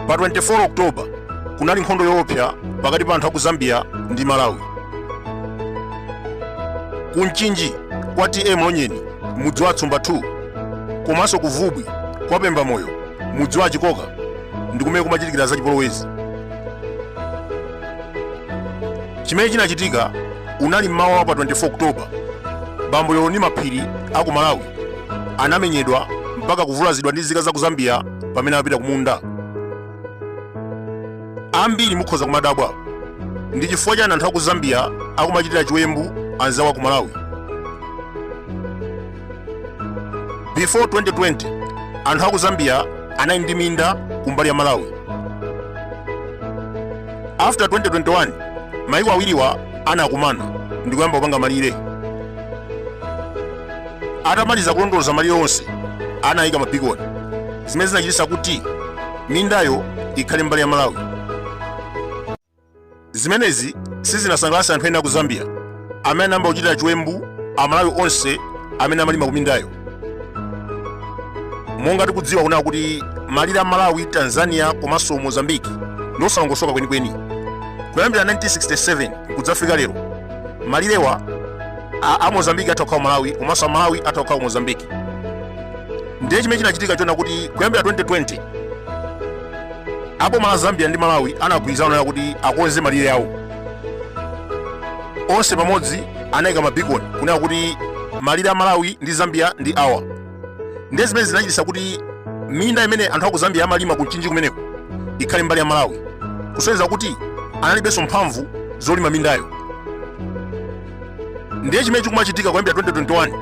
Pa 24 October kunali nkhondo yoopsa pakati pa anthu aku Zambia ndi Malawi. Ku Mchinji kwa T/A Mlonyeni, mudzi wa Tsumba 2, komanso ku Vubwi kwa Pembamoyo, mudzi wa Chikoka, ndi kumene kumachitikira zachipolowezi. Chimene chinachitika unali mmawa wa pa 24 October. Bambo Yolonima Phiri aku Malawi anamenyedwa mpaka kuvulazidwa ndi nzika za ku Zambia pamene amapita kumunda. Ambiri mukhoza kumadabwa ndi chifukwa chani anthu aku Zambia akumachitira chiwembu anzawo aku Malawi. Before 2020, anthu aku Zambia anali ndi minda kumbali ya Malawi. After 2021, maiko awiriwa anakumana ndi kuyamba kupanga malire. Atamaliza kulondoloza malire onse, anayika mabikoni, zimene zinachititsa kuti mindayo ikhale mbali ya Malawi. Zimenezi sizinasangalatse anthu ena ku Zambia amene anayamba kuchitira chiwembu Amalawi onse amene amalima kumindayo. Monga tikudziwa kunena kuti malire a Malawi, Tanzania komanso Mozambique ndi osalongosoka kwenikweni. Kuyambira 1967 kudzafika lero, malirewa a Mozambique atha kukhala Malawi komanso a Malawi atha kukhala Mozambique. Ndiye chimene chinachitika chona kuti kuyambira 2020 aboma la Zambia ndi Malawi anagwirizana kuti akonze malire awo onse pamodzi. Anayika mabikoni kunena kuti malire a Malawi ndi Zambia ndi awa. Ndiye zimene zinachititsa kuti minda imene anthu aku Zambia amalima ku Mchinji kumeneko ikhale mbali ya Malawi, kusonyeza kuti analibenso mphamvu zolima mindayo. Ndiye chimene chikumachitika kuyambira 2021,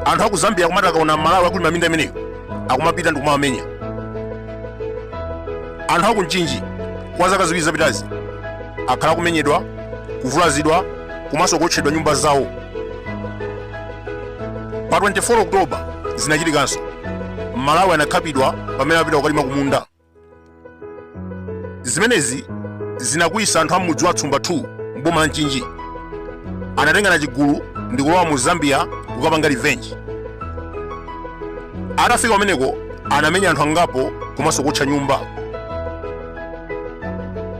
anthu aku Zambia akumati akaona Malawi akulima minda imeneyo, akumapita ndi kumawamenya. Anthu aku Mchinji kwa zaka 2 zapitazi akhala akumenyedwa, kuvulazidwa komanso kuotchedwa nyumba zawo. Pa 24 October zinachitikanso. Malawi anakhapidwa pamene amapita kukalima kumunda. Zimenezi zinakwiyitsa anthu a mudzi wa Tsumba 2 m'boma la Mchinji. Anatengana chigulu ndi kulowa mu Zambia kukapanga revenge. Atafika kumeneko anamenya anthu angapo komanso kuotcha nyumba.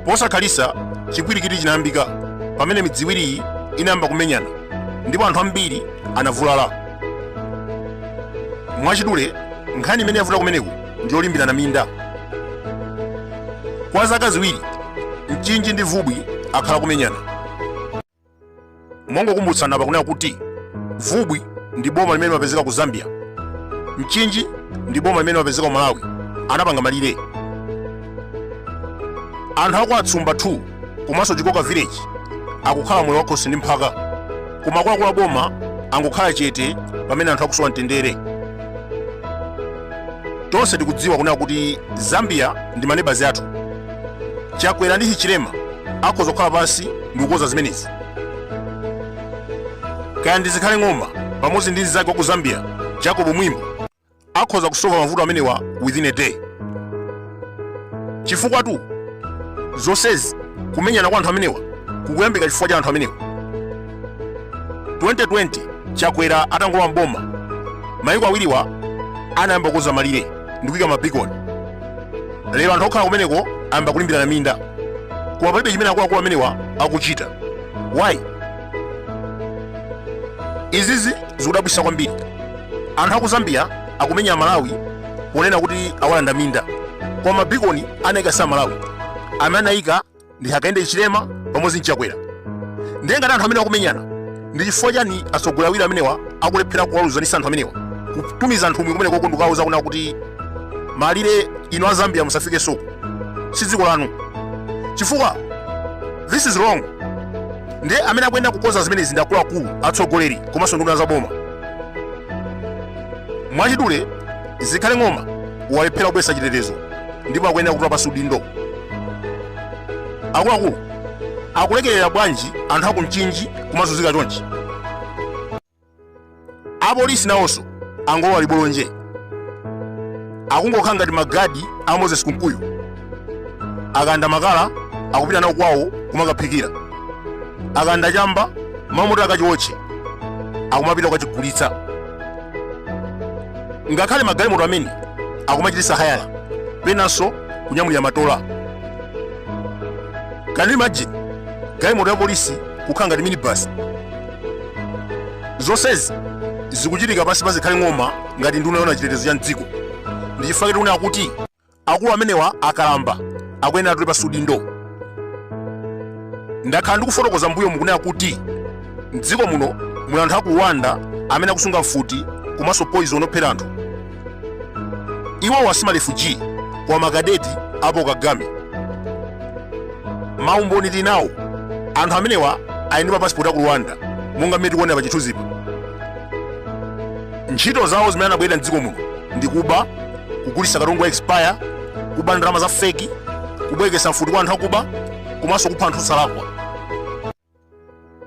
Posakhalitsa chipwirikiti chinayambika pamene midzi iwiriyi inayamba kumenyana ndipo anthu ambiri anavulala. Mwachidule, nkhani imene yavuta kumeneku ndi yolimbirana minda. Kwa zaka 2 Mchinji ndi Vubwi akhala kumenyana. Mongokumbutsana pakunena kuti Vubwi ndi boma limene limapezeka ku Zambia, Mchinji ndi boma limene limapezeka ku Malawi. Anapanga malire. Anthu aku Atsumba 2 komanso Chikoka village akukhala moyo wakhosi ndi mphaka, koma akuluakulu a boma angokhala chete pamene anthu akusowa mtendere. Tonse tikudziwa kunena kuti Zambia ndi manebazi athu. Chakwera ndi Hichilema akhoza kukhala pansi ndi kukonza zimenezi. Kaya ndi Zikhale Ng'oma pamodzi ndi mnzake wa ku Zambia Jacob Mwimbo akhoza kusolva mavuto amenewa within a day, chifukwa tu zonsezi kumenyana kwa anthu amenewa kukuyambika chifukwa cha anthu amenewa. 2020 Chakwera atangolowa mboma, mayiko awiriwa anayamba kukonza malire ndi kuyika mabikoni. Lero anthu okhala kumeneko ayamba kulimbirana minda, koma palibe chimene akuluakulu amenewa akuchita. Why? Izizi zikudabwitsa kwambiri. Anthu aku Zambia akumenya Malawi ponena kuti awalanda minda, koma mabikoni anayika si Amalawi, amene anayika ndi Hakainde Hichilema pamodzi ndi Chakwera. Ndiye ngati anthu amene akumenyana, ndi chifukwa chani atsogoleri awiri amenewa akulephera kuwaluzanisa anthu amenewa, kutumiza nthumwi kumene koko ndikawauza kunena kuti malire ino a Zambia musafike soko, si dziko lanu? Chifukwa this is wrong. Ndiye amene akuyenda kukonza zimenezi ndi akuluakulu, atsogoleri komanso nduna za boma. Mwachidule, Zikhale Ng'oma walephera kubweretsa chitetezo ndipo akuyenera kutula pansi udindo. Akuluakulu akulekerera bwanji anthu aku Mchinji kumazunzika chonchi? Apolisi nawonso angolowa libolonje, akungokhala ngati magadi a Moses Kunkuyu. Akalanda makala akupita nawo kwawo kumakaphikira. Akalanda chamba, mmalo moti akachiotche, akumapita kukachigulitsa. Ngakhale magalimoto amene akumachititsa hayala, penanso kunyamulira matola. Can you imagine galimoto ya polisi kukhala ngati minibus? Zonsezi zikuchitika pansi pa Zikhale Ng'oma ngati nduna yoona chitetezo cha mdziko. Ndi chifukwa chake tikunena kuti akulu amenewa akalamba, akuyenera atule pansi udindo. Ndakhala ndikufotokoza mbuyo mukunena kuti mdziko muno muli anthu aku Rwanda amene akusunga mfuti komanso poison ophera anthu. Iwowa si marefugee koma makadeti a Paul Kagame. Maumboni tili nawo, anthu amenewa ali ndi mapasipoti aku Rwanda monga mmene tikuonera pa chithunzipa. Ntchito zawo zimene anabwerera mdziko muno ndi kuba, kugulitsa katundu wa expire, kuba ndalama za feki, kubwerekesa mfuti kwa anthu akuba komanso kupha anthu osalakwa.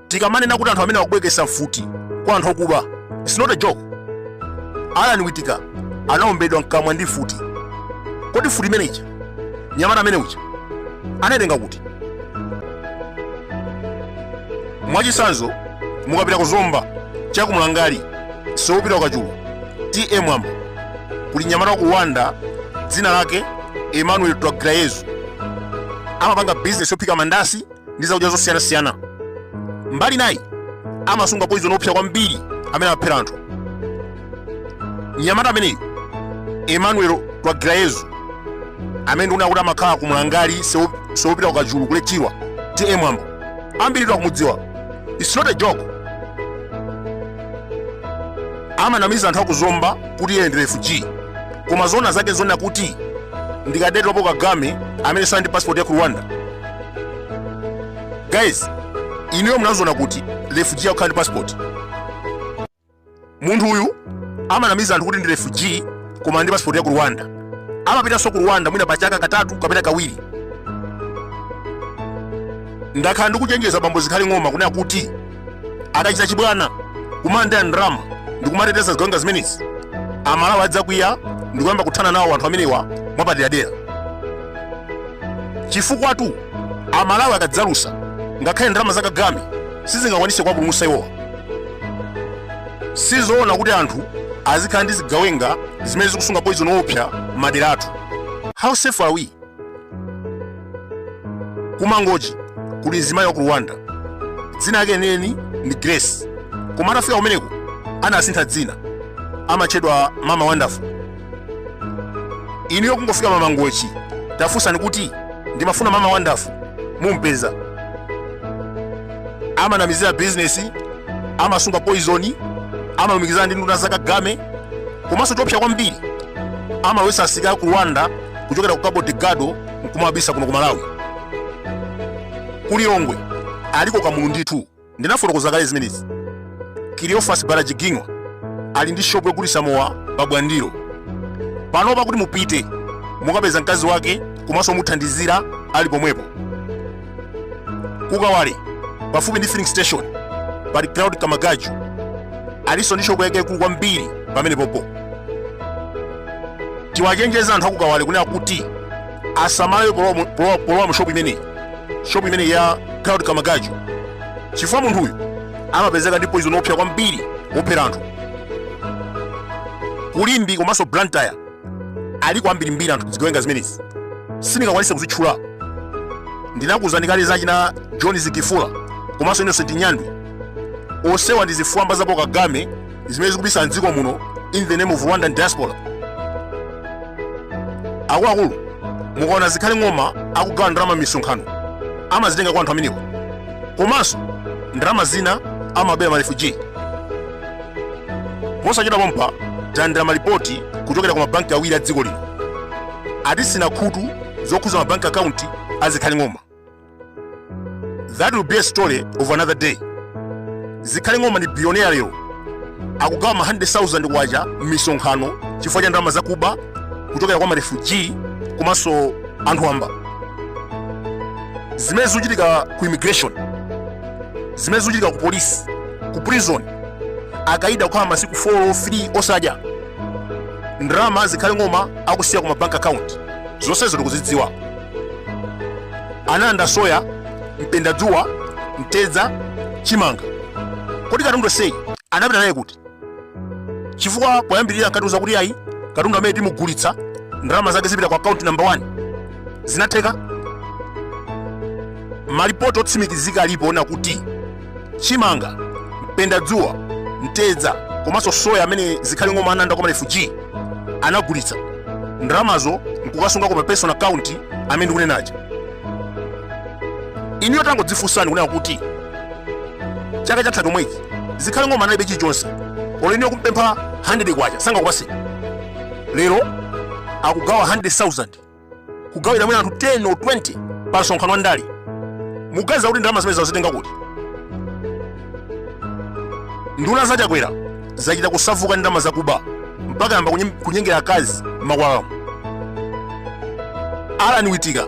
Tikamanena kuti anthu amene akubwerekesa mfuti kwa anthu okuba, it's not a joke. Alan Witika anaombedwa mkamwa ndi mfuti. Kodi mfuti imene ija mnyamata amene uja anaitenga kuti? Mwachitsanzo, mukapita ku Zomba chakumlangali msewu wopita ku Kachulu T/A Mwambo, kuli mnyamata wa ku Rwanda dzina lake Emmanuel Twagirayezu. Amapanga bizinesi yophika mandasi ndi zakudya zosiyanasiyana. Mbali nayi amasunga poison opsa kwambiri amene amaphera anthu. Mnyamata ameneyu Emmanuel Twagirayezu amene ndikuona kuti amakhala ku Mlangali msewu wopita ku Kachulu ku Lake Chilwa T/A Mwambo, ambiri akumudziwa. It's not a joke. Amanamiza anthu akuzomba kuti iye ndi refugee, koma zona zake zonena kuti ndi kadeti wa Paul Kagame amene sali ndi passport ya ku Rwanda. Guys, inuyo munaziona kuti refugee akukhala ndi passport? Munthu uyu amanamiza anthu kuti ndi refugee koma ndi passport ya ku Rwanda. Amapitanso ku Rwanda mwina pachaka katatu kapena kawiri. Ndakhala ndikuchenjeza bambo Zikhale Ng'oma kunena kuti akachita chibwana kumalandira ndalama ndi kumateteza zigawenga zimenezi, Amalawi adzakwiya ndi kuyamba kuthana nawo anthu amenewa mwapaderadera. Chifukwatu Amalawi akadzalusa, ngakhale ndalama za Kagame sizingakwanise kuwapulumutsa iwowa. Sizoona kuti anthu azikhala ndi zigawenga zimene zikusunga poison woopsa m'madera athu. How safe are we? Kumangochi kuli mzimayi wa ku Rwanda, dzina lake lenileni ndi Grace, koma atafika kumeneko anasintha dzina, amatchedwa Mama Wonderful. Inuyo kungofika Mamangochi, tafunsani kuti ndimafuna Mama Wonderful, mumpeza. Amanamizira bizinesi, amasunga poison, amalumikizana ndi nduna za Kagame, komanso choopsa kwambiri amalowetsa asilikali ku Rwanda kuchokera ku Cabo Delgado nkumawabisa kuno ku Malawi. Ku Lilongwe aliko kamulu ndithu, ndinafotokoza kale zimenezi. Cleophas Balajigingwa ali ndi shopu yogulitsa mowa pa Bwandilo. Panopa kuti mupite mukapeza mkazi wake komanso omuthandizira ali pomwepo. Kukawale pafupi ndi filling station pali Cloud Kamagaju, alinso ndi shopu yake yaikulu kwambiri pamenepopo. Tiwachenjeza anthu akukawale kunena kuti asamale polowa mu shopu imeneyi, shopu imeneyi ya Cloud Kamagaju, chifukwa munthuyu amapezeka ndi poison wopsa kwambiri wophera anthu. Ku Limbe komanso Blantyre aliko ambirimbiri anthu zigawenga zimenezi, sindingakwanise kuzitchula. Ndinakuuzani kale za achina John Zikifula komanso Innocent Nyandwi. Onsewa ndi zifwamba za Paul Kagame zimene zikubisa mdziko muno in the name of Rwandan diaspora. Akuluakulu, mukaona Zikhale Ng'oma akugawa ndalama m'misonkhano, amazitenga kwa anthu amenewa, komanso ndalama zina amabera marefugee. Posachedwa pompa talandira malipoti kuchokera ku mabanki awiri a dziko lino, atisina khutu zokhuza mabanki account a Zikhale Ng'oma. That will be a story of another day. Zikhale Ng'oma ndi billionaire lero, akugawa ma 100,000 kwacha m'misonkhano chifukwa cha ndalama zakuba kuchokera kwa marefugee komanso anthu wamba. Zimene zikuchitika ku immigration, zimene zikuchitika ku polisi, ku prison, akaida kukhala masiku 4 3 osadya, ndalama Zikhale Ng'oma akusiya ku mabank account, zonsezo tikuzidziwa. Analanda soya, mpendadzuwa, mtedza, chimanga. Kodi katundu onseyi anapita naye kuti? Chifukwa poyambirira ankatiuza kuti ayi, katundu amene timugulitsa ndalama zake zipita ku account number 1. Zinatheka? Malipoti otsimikizika alipo onena kuti chimanga, mpendadzuwa, mtedza komanso soya amene Zikhale Ng'oma analanda kwa marefugee anagulitsa ndalamazo nkukasunga ku ma personal account amene ndikunena aja. Inuyo tangodzifunsani kunena kuti chaka chatha chomwechi Zikhale Ng'oma analibe chilichonse, olo inuyo kumpempha 100 kwacha sangakupaseni. Lero akugawa 100,000, kugawira mwina anthu 10 or 20 pa msonkhano wa ndale. Muganiza kuti ndalama zimene azitenga kuti? Nduna za Chakwera zachita kusavuka ndi ndalama zakuba mpaka ayamba kunyengera akazi m'makwalalamu. Alan Witika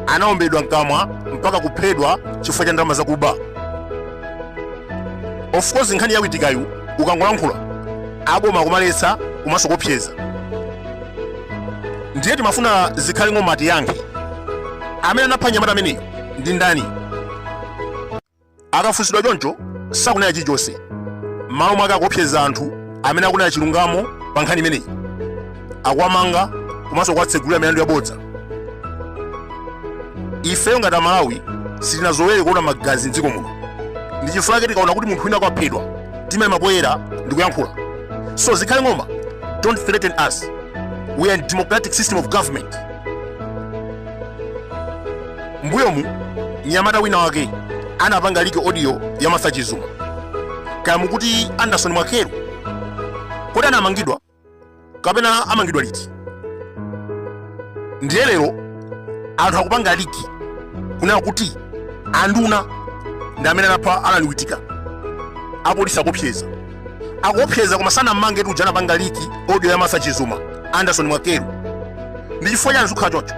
anaombedwa mkamwa mpaka kuphedwa chifukwa cha ndalama zakuba. Of course, nkhani ya Witikayu ukangolankhula aboma akumaletsa komanso kuopseza. Ndiye timafuna Zikhale Ng'oma atiyankhe, amene anapha mnyamata ameneyu ndi ndani? Akafunsidwa choncho sakunena chilichonse, m'malo mwake akuopseza anthu amene akunena chilungamo pa nkhani imeneyi, akuwamanga komanso kuwatsegulira milandu yabodza. Ifeyo ngati Amalawi sitinazolowere kuona magazi mdziko muno. Ndi chifukwa chake tikaona kuti munthu wina waphedwa timayima poyera ndi kuyankhula. So Zikhale Ng'oma, don't threaten us. We are in democratic system of government. Mbuyomu mnyamata wina wake anapanga leak audio ya Martha Chizuma, kaya mukuti Anderson Mwakhelu. Kodi anamangidwa kapena amangidwa liti? Ndiye lero anthu akupanga leak kunena kuti anduna ndi amene anapha Alan Witika. Apolisi akuopseza, akuopseza, koma sanammange uja anapanga leak audio ya Martha Chizuma, Anderson Mwakhelu. Ndi chifukwa chani zikukhala choncho?